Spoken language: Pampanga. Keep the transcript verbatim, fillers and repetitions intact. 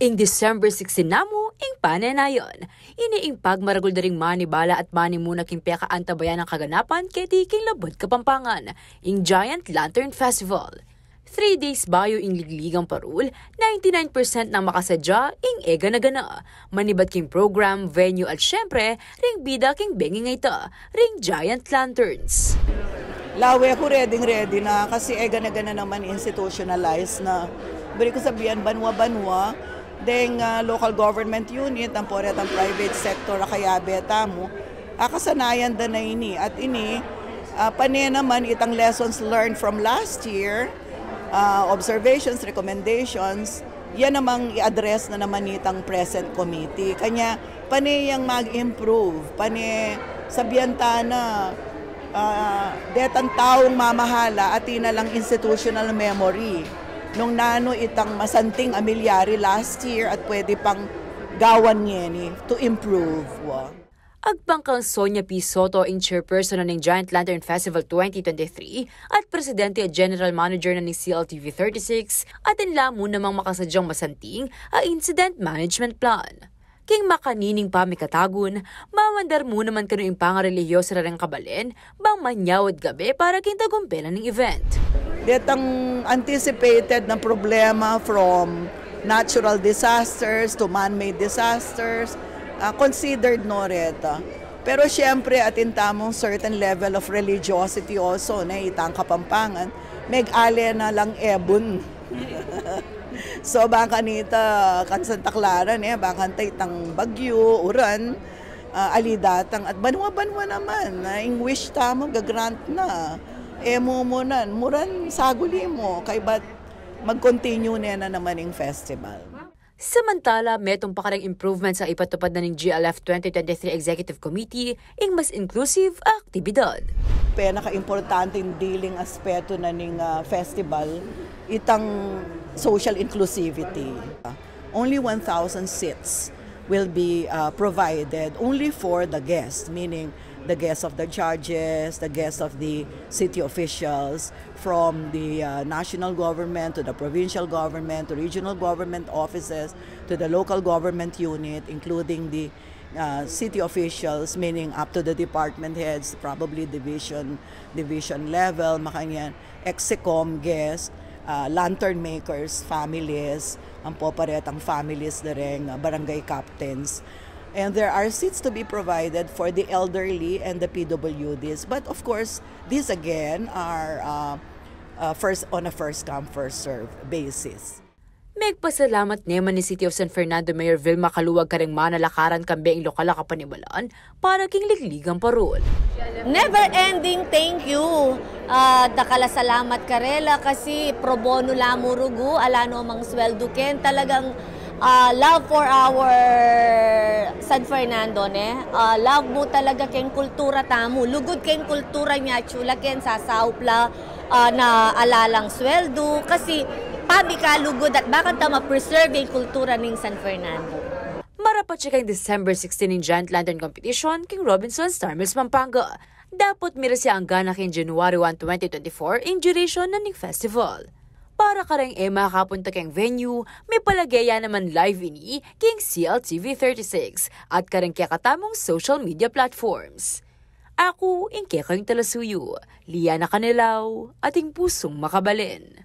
Ing December sixteen namu, ing panenayan. Ini ing pagmaragul da ring manibala at manimuna king pekaantabayanan a kaganapan keti king labuad Kapampangan, ing Giant Lantern Festival. Three days bayu ing ligligang parul, ninety-nine percent nang makasadya ing e gana-gana. Manibat king program, venue at syempre, ring bida king bengi a ita, ring Giant Lanterns. Lawe ku, ready-ready na kasi e gana-gana naman, institutionalized na. Buri ku sabian, banwa-banwa, deng, ah, local government unit, ampo retang private sector a kayabe tamu, akasanayan da na ini. At ini, ah, pane naman itang lessons learned from last year, ah, observations, recommendations, yan namang i-address na naman nitang present committee. Kanya, pane yang mag-improve, pane sabian ta na, ah, detang taung mamahala, atin na lang institutional memory nung nanu itang masanting a milyari last year at pwede pang gawan ngeni to improve. Agpang kang Sonia P Soto, ing chairperson na ning Giant Lantern Festival twenty twenty-three at presidente at general manager na ning C L T V thirty-six, atin la mu namang makasadyang masanting a incident management plan. King makanining pamikatagun, mamandar mu naman kanu ing pangarelihiyoso reng kabalen, bang manyawad gabe para king tagumpe na ning event. Detang anticipated na problema, from natural disasters to man-made disasters, ah, considered no reta. Pero siyempre, atin tamung certain level of religiosity also, ne, itang Kapampangan, meg-ale na lang ebun. So, bang kanita, kan Santa Clara, ne, bang kanita itang bagyu, uran, ah, ali datang, at banwa-banwa naman, na ing wish tamu, ga-grant na. E mu munan, muran saguli mu, kaybat mag-continue ne na naman ing festival. Samantala, metung pa kareng improvements a ipatupad na ning G L F twenty twenty-three Executive Committee, ing mas inclusive a aktibidad. Pinaka-importanteng diling aspeto na ning, ah, festival, itang social inclusivity. Only one thousand seats will be, uh, provided only for the guests, meaning the guests of the judges, the guests of the city officials, from the, uh, national government to the provincial government to regional government offices to the local government unit, including the, uh, city officials, meaning up to the department heads, probably division, division level, makanyan, execom guests, uh, lantern makers, families, ampo pa retang families da reng, uh, barangay captains. And there are seats to be provided for the elderly and the P W Ds. But of course, these again are, uh, uh, first, on a first come, first serve basis. Megpasalamat ne man ing City of San Fernando Mayor Vilma Caluag kareng manalakaran kambe ing lokal a kapanibalan para king ligligang parul. Never ending thank you. Ah, dakal a salamat karela kasi pro bono la mu rugu, ala no mang sweldu ken. Talagang, ah, love for our San Fernando, ne? Ah, love mu talaga keng kultura tamu. Lugud keng kultura nia, chula ken sasaup la, ah, na ala lang sweldu, kasi pamikalugud at bakanta ma-preserve ing kultura ning San Fernando. Marapat ya keng December sixteen ing Giant Lantern Competition king Robinsons Star Mills, Pampanga. Dapot miras ya anggana keng January one, twenty twenty-four ing duration na ning festival. Para kareng e makakapunta keng venue, mipalage ya naman live ini king C L T V thirty-six at kareng kekatamung social media platforms. Aku ing kekayung talasuyu, Liana Canelao, ating pusung makabalen.